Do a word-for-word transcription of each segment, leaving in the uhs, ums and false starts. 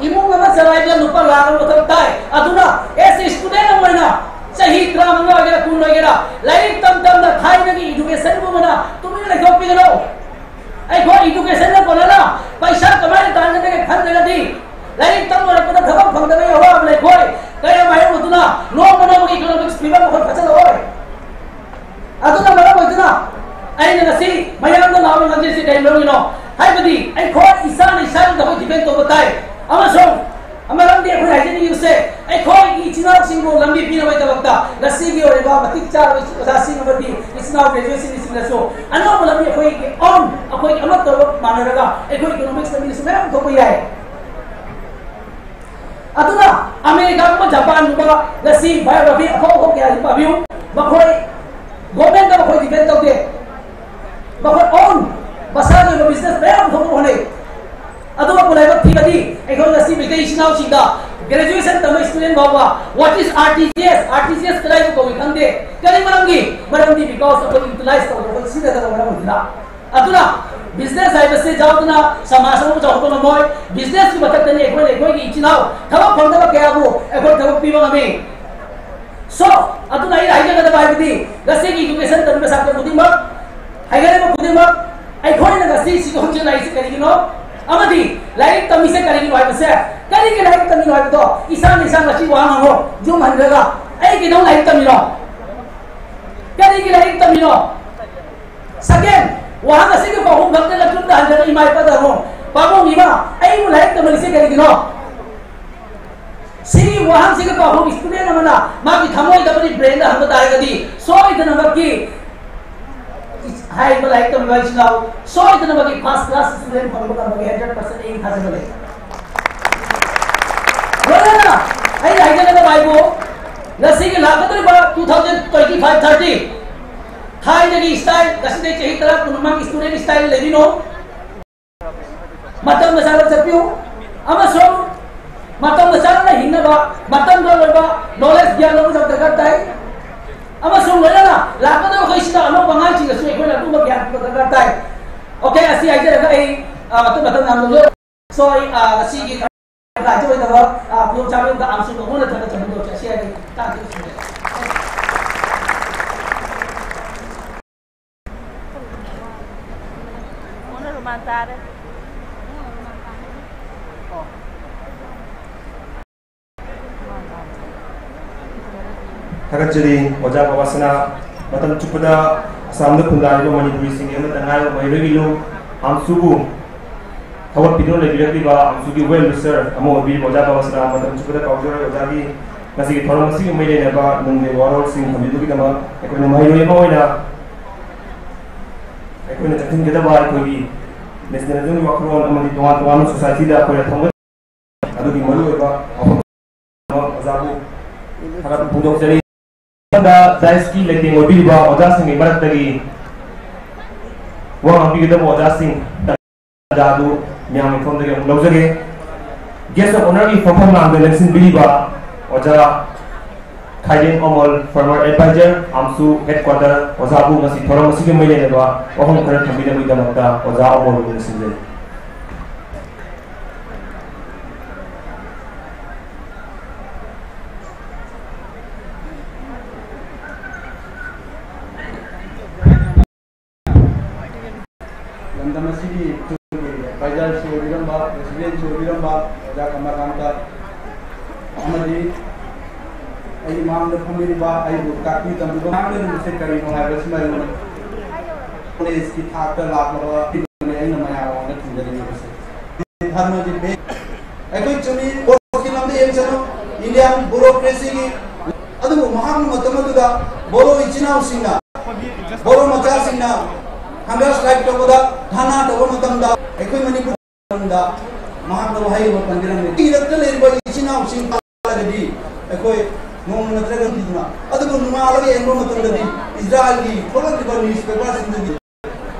ꯏꯃꯨꯡ ꯑꯃ ꯆꯂꯥꯏꯕꯗ ꯂꯨꯄꯥ ꯂꯥꯈ ꯑꯃ ꯃꯊꯧ ꯇꯥꯏ꯫ ꯑꯗꯨꯅ as a student ꯑꯃ ꯑꯣꯏꯅ ꯆꯍꯤ ꯇꯔꯥꯃꯉꯥ ꯑꯣꯏꯒꯦꯔꯥ, ꯀꯨꯟ ꯑꯣꯏꯒꯦꯔꯥ, ꯂꯥꯏꯔꯤꯛ ꯇꯝ ꯇꯝꯅ ꯊꯥꯏꯅꯒꯤ education ꯒꯨꯝꯕꯅ ꯇꯨꯃꯤꯟꯅ ꯂꯩꯊꯣꯛꯄꯤꯒꯅꯨ꯫ ꯑꯩꯈꯣꯏ education ꯅ ꯀꯣꯟꯅꯅ ꯄꯩꯁꯥ ꯀꯃꯥꯏꯅ ꯇꯥꯟꯒꯗꯒꯦ ꯈꯟꯗ꯭ꯔꯒꯗꯤ, ꯂꯥꯏꯔꯤꯛ ꯇꯝ ꯂꯣꯏꯔꯛꯄꯗ ꯊꯕꯛ ꯐꯪꯗꯕꯒꯤ ꯑꯋꯥꯕ ꯂꯩꯈꯣꯏ ꯀꯌꯥ ꯃꯥꯌꯣꯛꯅꯗꯨꯅ ꯅꯣꯡꯃ ꯅꯣꯡꯃꯒꯤ economics ꯐꯤꯕꯝ ꯑꯩꯈꯣꯏ ꯐꯖꯜꯂꯛꯑꯣꯏ꯫ ꯑꯗꯨꯅ ꯃꯔꯝ ꯑꯣꯏꯗꯨꯅ ꯑꯩꯅ ꯉꯁꯤ ꯃꯌꯥꯝꯗ ꯂꯥꯎꯕ ꯉꯝꯖꯔꯤꯁꯤ ꯀꯔꯤ ꯃꯔꯝꯒꯤꯅꯣ ꯍꯥꯏꯕꯗꯤ, ꯑꯩꯈꯣꯏ ꯏꯁꯥꯅ ꯏꯁꯥꯒꯤꯗꯃꯛ depend ꯇꯧꯕ ꯇꯥꯏ꯫ ꯑꯃꯁꯨꯡ ꯃꯔꯝꯗꯤ ꯑꯩꯈꯣꯏꯅ ꯍꯥꯏꯖꯅꯤꯡꯉꯤꯕꯁꯦ, ꯑꯩꯈꯣꯏꯒꯤ ꯏꯆꯤꯟ ꯏꯅꯥꯎꯁꯤꯡꯕꯨ ꯂꯝꯕꯤ ꯄꯤꯅꯕꯒꯤꯗꯃꯛꯇ ꯉꯁꯤꯒꯤ ꯑꯣꯏꯔꯤꯕ ꯃꯇꯤꯛ ꯆꯥꯔꯕ ꯑꯣꯖꯥꯁꯤꯡ ꯑꯃꯗꯤ ꯏꯆꯤꯟ ꯏꯅꯥꯎ graduate ꯁꯤꯡꯁꯤꯡꯗꯁꯨ ꯑꯅꯧꯕ ꯂꯝꯕꯤ ꯑꯩꯈꯣꯏꯒꯤ own, ꯑꯩꯈꯣꯏꯒꯤ ꯑꯃꯠꯇ ꯃꯥꯟꯅꯔꯒ ꯑꯩꯈꯣꯏ economics ꯂꯝꯕꯤꯗꯁꯨ ꯃꯌꯥꯝ ꯊꯣꯛꯄ ꯌꯥꯏ꯫ ꯑꯗꯨꯅ ꯑꯃꯦꯔꯤꯀꯥꯒꯨꯝꯕ, ꯖꯄꯥꯟꯒꯨꯝꯕ ꯉꯁꯤ biography ꯑꯐꯥꯎ ꯑꯐꯥꯎ ꯀꯌꯥꯁꯤ ꯄꯥꯕꯤꯌꯨ꯫ ꯃꯈꯣꯏ government ꯇ ꯃꯈꯣꯏ depend ꯇꯧꯗꯦ꯫ ꯃꯈꯣꯏ own ꯃꯁꯥꯒꯤ ꯑꯣꯏꯕ business ꯃꯌꯥꯝ ꯊꯣꯛꯅꯕ ꯍꯣꯠꯅꯩ꯫ ꯑꯗꯨꯒ ꯂꯥꯏꯕꯛ ꯊꯤꯕꯗꯤ ꯑꯩꯈꯣꯏ ꯉꯁꯤ ꯃꯩꯇꯩ ꯏꯆꯤꯟ ꯏꯅꯥꯎꯁꯤꯡꯗ graduation ꯇꯝꯕ student ꯐꯥꯎꯕ what is R T G S, R T G S ꯀꯗꯥꯏꯗ ꯀꯧꯏ ꯈꯪꯗꯦ꯫ ꯀꯔꯤ ꯃꯔꯝꯒꯤ? ꯃꯔꯝꯗꯤ because ꯑꯩꯈꯣꯏ utilize ꯇꯧꯗꯕ, ꯁꯤꯖꯤꯟꯅꯗꯕ ꯃꯔꯝ ꯑꯣꯏꯗꯨꯅ꯫ ꯑꯗꯨꯅ business ꯍꯥꯏꯕꯁꯤ ꯌꯥꯎꯗꯅ ꯁꯃꯥꯖ ꯑꯃ ꯆꯥꯎꯈꯠꯄ ꯉꯝꯃꯣꯏ꯫ Business ꯀꯤ ꯃꯊꯛꯇꯅꯤ ꯑꯩꯈꯣꯏꯅ ꯑꯩꯈꯣꯏꯒꯤ ꯏꯆꯤꯟ ꯏꯅꯥꯎ ꯊꯕꯛ ꯐꯪꯗꯕ ꯀꯌꯥꯕꯨ ꯑꯩꯈꯣꯏ ꯊꯕꯛ ꯄꯤꯕ ꯉꯝꯃꯤ꯫ So, ꯑꯗꯨꯅ ꯑꯩꯅ ꯍꯥꯏꯖꯒꯗꯕ ꯍꯥꯏꯕꯗꯤ ꯉꯁꯤꯒꯤ education ꯇꯝꯕ ꯁꯥꯇ꯭ꯔ ꯈꯨꯗꯤꯡꯃꯛ, ꯍꯥꯏꯒꯠꯂꯤꯕ ꯈꯨꯗꯤꯡꯃꯛ, ꯑꯩꯈꯣꯏꯅ ꯉꯁꯤ ꯁꯤꯒ ꯍꯧꯖꯤꯛ ꯂꯥꯛꯏꯁꯤ ꯀꯔꯤꯒꯤꯅꯣ? ꯑꯃꯗꯤ ꯂꯥꯏꯔꯤꯛ ꯇꯝꯃꯤꯁꯦ ꯀꯔꯤꯒꯤꯅꯣ ꯍꯥꯏꯕꯁꯦ, ꯀꯔꯤꯒꯤ ꯂꯥꯏꯔꯤꯛ ꯇꯝꯃꯤꯅꯣ ꯍꯥꯏꯕꯗꯣ ꯏꯁꯥꯅ ꯏꯁꯥ ꯉꯁꯤ ꯋꯥꯍꯪ ꯍꯪꯉꯣ, ꯌꯨꯝ ꯍꯟꯈ꯭ꯔꯒ, "ꯑꯩ ꯀꯩꯗꯧ ꯂꯥꯏꯔꯤꯛ ꯇꯝꯃꯤꯅꯣ? ꯀꯔꯤꯒꯤ ꯂꯥꯏꯔꯤꯛ ꯇꯝꯃꯤꯅꯣ?" Second, ꯋꯥꯍꯪ ꯑꯁꯤꯒꯤ ꯄꯥꯎꯈꯨꯝ ꯈꯛꯇ ꯅꯆꯨꯝꯗ ꯍꯟꯖꯔꯒ ꯏꯃꯥ ꯏꯄꯥꯗ ꯍꯪꯉꯨ, "ꯄꯥꯕꯨꯡ, ꯏꯃꯥ, ꯑꯩꯕꯨ ꯂꯥꯏꯔꯤꯛ ꯇꯝꯍꯜꯂꯤꯁꯦ ꯀꯔꯤꯒꯤꯅꯣ?" ꯁꯤꯒꯤ ꯋꯥꯍꯪꯁꯤꯒꯤ ꯄꯥꯎꯈꯨꯝ student ꯑꯃꯅ ꯃꯥꯒꯤ ꯊꯃꯣꯏꯗ ꯑꯃꯗꯤ brain ꯗ ꯍꯪꯕ ꯇꯥꯔꯒꯗꯤ ꯁꯣꯏꯗꯅꯃꯛꯀꯤ ꯍꯥꯏꯔꯤꯕ ꯂꯥꯏꯔꯤꯛ ꯇꯝꯕ ꯍꯥꯏꯁꯤꯅ ꯁꯣꯏꯗꯅꯃꯛꯀꯤ first class student ꯐꯪꯕ ꯉꯝꯕꯒꯤ hundred percent ꯑꯩ ꯊꯥꯖꯕ ꯂꯩ꯫ ꯂꯣꯏꯅꯅ ꯑꯩꯅ ꯍꯥꯏꯖꯒꯗꯕ ꯍꯥꯏꯕꯨ ꯉꯁꯤꯒꯤ ꯂꯥꯛꯀꯗꯧꯔꯤꯕ two thousand twenty five thirty ꯊꯥꯏꯅꯒꯤ style, ꯉꯁꯤꯗꯩ ꯆꯍꯤ ꯇꯔꯥ ꯀꯨꯟ ꯃꯃꯥꯡꯒꯤ student style ꯂꯩꯕꯤꯅꯣ꯫ ꯃꯇꯝꯒ ꯆꯥꯟꯅ ꯆꯠꯄꯤꯌꯨ ꯑꯃꯁꯨꯡ ꯃꯇꯝꯒ ꯆꯥꯟꯅꯅ ꯍꯤꯡꯅꯕ ꯃꯇꯝꯒ ꯑꯣꯏꯕ knowledge ꯒ꯭ꯌꯥꯟ ꯂꯧꯕ ꯌꯥꯝ ꯗꯔꯀꯥꯔ ꯇꯥꯏ꯫ ꯑꯃꯁꯨꯡ ꯂꯣꯏꯅꯅ ꯂꯥꯛꯀꯗꯧꯔꯤꯕ ꯑꯩꯈꯣꯏꯁꯤꯗ ꯑꯅꯧꯕ ꯑꯉꯥꯡꯁꯤꯡꯗꯁꯨ ꯑꯩꯈꯣꯏꯅ ꯑꯗꯨꯒꯨꯝꯕ ꯒ꯭ꯌꯥꯟ ꯄꯤꯕ ꯗꯔꯀꯥꯔ ꯇꯥꯏ꯫ Okay, ꯑꯁꯤ ꯍꯥꯏꯖꯔꯒ ꯑꯩ, ꯑ, ꯃꯇꯝ, ꯃꯇꯝ ꯌꯥꯝ ꯂꯧꯖꯔꯣꯏ꯫ So, ꯑꯩ, ꯑ, ꯉꯁꯤꯒꯤ ꯍꯥꯏꯗꯣꯛꯑꯣꯏꯗꯕ, ꯑ, ꯈꯨꯗꯣꯡꯆꯥꯕ ꯑꯃꯗ ꯑꯥꯔꯝꯁꯨ ꯃꯉꯣꯟꯗ ꯊꯥꯒꯠꯆꯕ ꯐꯣꯡꯗꯣꯛꯆꯩ꯫ ꯑꯁꯤ ꯍꯥꯏꯔꯒ ꯇꯥꯛꯄꯤꯕꯁꯤꯡꯁꯦ꯫ ꯊꯥꯒꯠꯆꯔꯤ ꯑꯣꯖꯥ ꯕꯕꯥꯁꯅꯥ꯫ ꯃꯇꯝ ꯆꯨꯞꯄꯗ ꯑꯁꯥꯝꯗ ꯈꯨꯟꯗꯥꯔꯤꯕ ꯃꯅꯤꯄꯨꯔꯤꯁꯤꯡꯒꯤ ꯑꯃꯠꯇ ꯉꯥꯏꯔꯕ ꯃꯍꯩꯔꯣꯏꯒꯤ ꯂꯨꯞ ꯑꯝꯁꯨꯕꯨ ꯊꯧꯒꯠꯄꯤꯗꯨꯅ ꯂꯩꯕꯤꯔꯛꯂꯤꯕ ꯑꯝꯁꯨꯒꯤ well wisher ꯑꯃ ꯑꯣꯏꯕꯤꯔꯤꯕ ꯑꯣꯖꯥ ꯕꯕꯥꯁꯅꯥ ꯃꯇꯝ ꯆꯨꯞꯄꯗ ꯀꯥꯎꯖꯔꯣꯏ꯫ ꯑꯣꯖꯥꯒꯤ ꯉꯁꯤꯒꯤ ꯊꯧꯔꯝ ꯑꯁꯤꯒꯤ ꯃꯔꯤ ꯂꯩꯅꯕ ꯅꯨꯡꯒꯤ ꯋꯥꯔꯣꯜꯁꯤꯡ ꯊꯝꯕꯤꯕꯒꯤꯗꯃꯛ ꯑꯩꯈꯣꯏꯅ ꯃꯍꯩꯔꯣꯏ ꯑꯃ ꯑꯣꯏꯅ ꯑꯩꯈꯣꯏꯅ ꯆꯠꯈꯤꯒꯗꯕ ꯑꯩꯈꯣꯏꯒꯤ nationalismꯒꯤ ꯋꯥꯈꯜꯂꯣꯟ ꯑꯃꯗꯤ ꯇꯣꯉꯥꯟ ꯇꯣꯉꯥꯟꯕ societyꯗ ꯑꯩꯈꯣꯏꯅ ꯊꯝꯒ-, ꯑꯗꯨꯒꯤ ꯃꯔꯨꯑꯣꯏꯕ ꯋꯥꯐꯝ ꯑꯣꯖꯥꯕꯨ ꯊꯥꯒꯠꯄ ꯐꯣꯡꯗꯣꯛꯆꯔꯤ꯫ ꯑꯍꯥꯟꯕꯗ dais ꯀꯤ ꯂꯩꯇꯦꯡ ꯑꯣꯏꯕꯤꯔꯤꯕ ꯑꯣꯖꯥꯁꯤꯡꯒꯤ ꯃꯔꯛꯇꯒꯤ ꯋꯥ ꯉꯥꯡꯕꯤꯒꯗꯕ ꯑꯣꯖꯥꯁꯤꯡ ꯇꯥꯟꯖꯥ ꯑꯗꯨ ꯃꯌꯥꯝꯒꯤ ꯃꯐꯝꯗꯒꯤ ꯑꯃꯨꯛ ꯂꯧꯖꯒꯦ꯫ Guest of honour ꯒꯤ ꯐꯝꯐꯝ ꯂꯥꯡꯗ ꯂꯦꯡꯁꯤꯟꯕꯤꯔꯤꯕ ꯑꯣꯖꯥ ꯈꯥꯏꯗꯦꯝ ꯑꯃꯣꯜ, former advisor, ꯑꯝꯁꯨ headquarter, ꯑꯣꯖꯥꯕꯨ ꯉꯁꯤ ꯊꯧꯔꯝ ꯑꯁꯤꯒꯤ ꯃꯔꯤ ꯂꯩꯅꯕ ꯋꯥꯐꯝ ꯈꯔ ꯊꯝꯕꯤꯅꯕꯒꯤꯗꯃꯛꯇ ꯑꯣꯖꯥ ꯑꯃꯣꯜꯕꯨ ꯅꯤꯡꯁꯤꯡꯖꯔꯤ꯫ ꯂꯝꯗꯝ ꯑꯁꯤꯒꯤ advisorꯁꯨ ꯑꯣꯏꯕꯤꯔꯝꯕ, presidentꯁꯨ ꯑꯣꯏꯕꯤꯔꯝꯕ ꯑꯣꯖꯥ ꯀꯃꯂꯥꯀꯥꯟꯇ ꯑꯃꯗꯤ ꯑꯩꯒꯤ ꯃꯥꯡꯗ ꯐꯝꯕꯤꯔꯤꯕ, ꯑꯩꯕꯨ ꯇꯥꯛꯄꯤ ꯇꯝꯕꯤꯕ ꯉꯥꯡꯅꯔꯤꯕꯁꯦ ꯀꯔꯤꯅꯣ ꯍꯥꯏꯕꯁꯤꯃ ꯑꯩꯉꯣꯟꯗ collegeꯀꯤ ꯊꯥꯛꯇ ꯂꯥꯛꯂꯕ ꯑꯩꯅ ꯃꯌꯥꯝ ꯃꯃꯥꯡꯗ ꯊꯤꯟꯖꯅꯤꯡꯂꯤꯕꯁꯦ꯫ ꯙꯔꯃꯒꯤ ꯕꯦ-, ꯑꯩꯈꯣꯏ ꯆꯨꯝꯃꯤ, ꯀꯣꯔꯠꯀꯤ ꯂꯝꯗ ꯌꯦꯡꯁꯅꯨ, Indian bureaucracyꯒꯤ, ꯑꯗꯨꯕꯨ ꯃꯍꯥꯛꯅ ꯃꯇꯝ ꯑꯗꯨꯗ ꯕꯣꯔꯣ ꯏꯆꯤꯟ ꯏꯅꯥꯎꯁꯤꯡꯅ, ꯕꯣꯔꯣ ꯃꯆꯥꯁꯤꯡꯅ hunger strike ꯇꯧꯕꯗ, ꯙꯔꯅꯥ ꯇꯧꯕ ꯃꯇꯝꯗ ꯑꯩꯈꯣꯏ ꯃꯅꯤꯄꯨꯔ ꯃꯇꯝꯗ ꯃꯍꯥꯛꯅ ꯋꯥꯍꯩ ꯑꯃ ꯄꯟꯖꯔꯝꯃꯤ꯫ ꯏꯔꯛꯇ ꯂꯩꯔꯤꯕ ꯏꯆꯤꯟ ꯏꯅꯥꯎꯁꯤꯡ ꯇꯥꯔꯒꯗꯤ ꯑꯩꯈꯣꯏ ꯅꯣꯡꯃ ꯅꯠꯇ꯭ꯔꯒ ꯅꯨꯡꯊꯤꯟꯗꯨꯅ, ꯑꯗꯨꯕꯨ ꯅꯣꯡꯉꯥꯜꯂꯒ ꯌꯦꯡꯕ ꯃꯇꯝꯗꯗꯤ ꯏꯖꯔꯥꯏꯜꯒꯤ ꯊꯣꯛꯂꯛꯂꯤꯕ newspaperꯁꯤꯡꯗꯨꯗꯤ,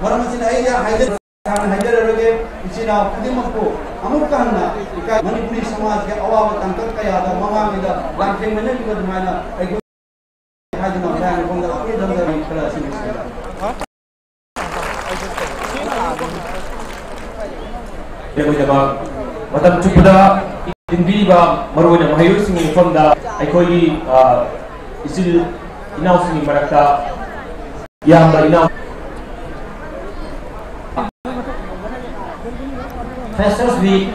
ꯃꯔꯝ ꯑꯁꯤꯅ ꯑꯩ ꯍꯥꯏꯖ-, ꯁꯥꯡꯅ ꯍꯥꯏꯖꯔꯔꯣꯏꯒꯦ꯫ ꯏꯆꯤꯟ ꯏꯅꯥꯎ ꯈꯨꯗꯤꯡꯃꯛꯄꯨ ꯑꯃꯨꯛꯀ ꯍꯟꯅ ꯏꯀꯥꯏ꯫ ꯃꯅꯤꯄꯨꯔꯤ ꯁꯃꯥꯖꯀꯤ ꯑꯋꯥꯕ ꯇꯥꯡꯀꯛ ꯀꯌꯥꯗ ꯃꯃꯥꯡꯉꯩꯗ ꯂꯥꯟꯊꯦꯡꯅꯈꯤꯕ ꯑꯗꯨꯃꯥꯏꯅ ꯑꯩꯈꯣꯏ ꯍꯥꯏꯗꯨꯅ ꯃꯌꯥꯝꯒꯤ ꯃꯐꯝꯗ ꯂꯥꯛꯄꯤꯗꯕꯗ ꯑꯩ ꯈꯔ ꯑꯁꯤ ꯂꯣꯏꯁꯤꯟꯖꯔꯦ꯫ ꯃꯇꯝ ꯆꯨꯞꯄꯗ ꯇꯤꯟꯕꯤꯔꯤꯕ ꯃꯔꯨꯑꯣꯏꯅ ꯃꯍꯩꯔꯣꯏꯁꯤꯡꯒꯤ ꯃꯐꯝꯗ ꯑꯩꯈꯣꯏꯒꯤ, ꯑ, ꯏꯆꯤꯜ ꯏꯅꯥꯎꯁꯤꯡꯒꯤ ꯃꯔꯛꯇ ꯏꯌꯥꯝꯕ ꯏꯅꯥꯎ Freshers Week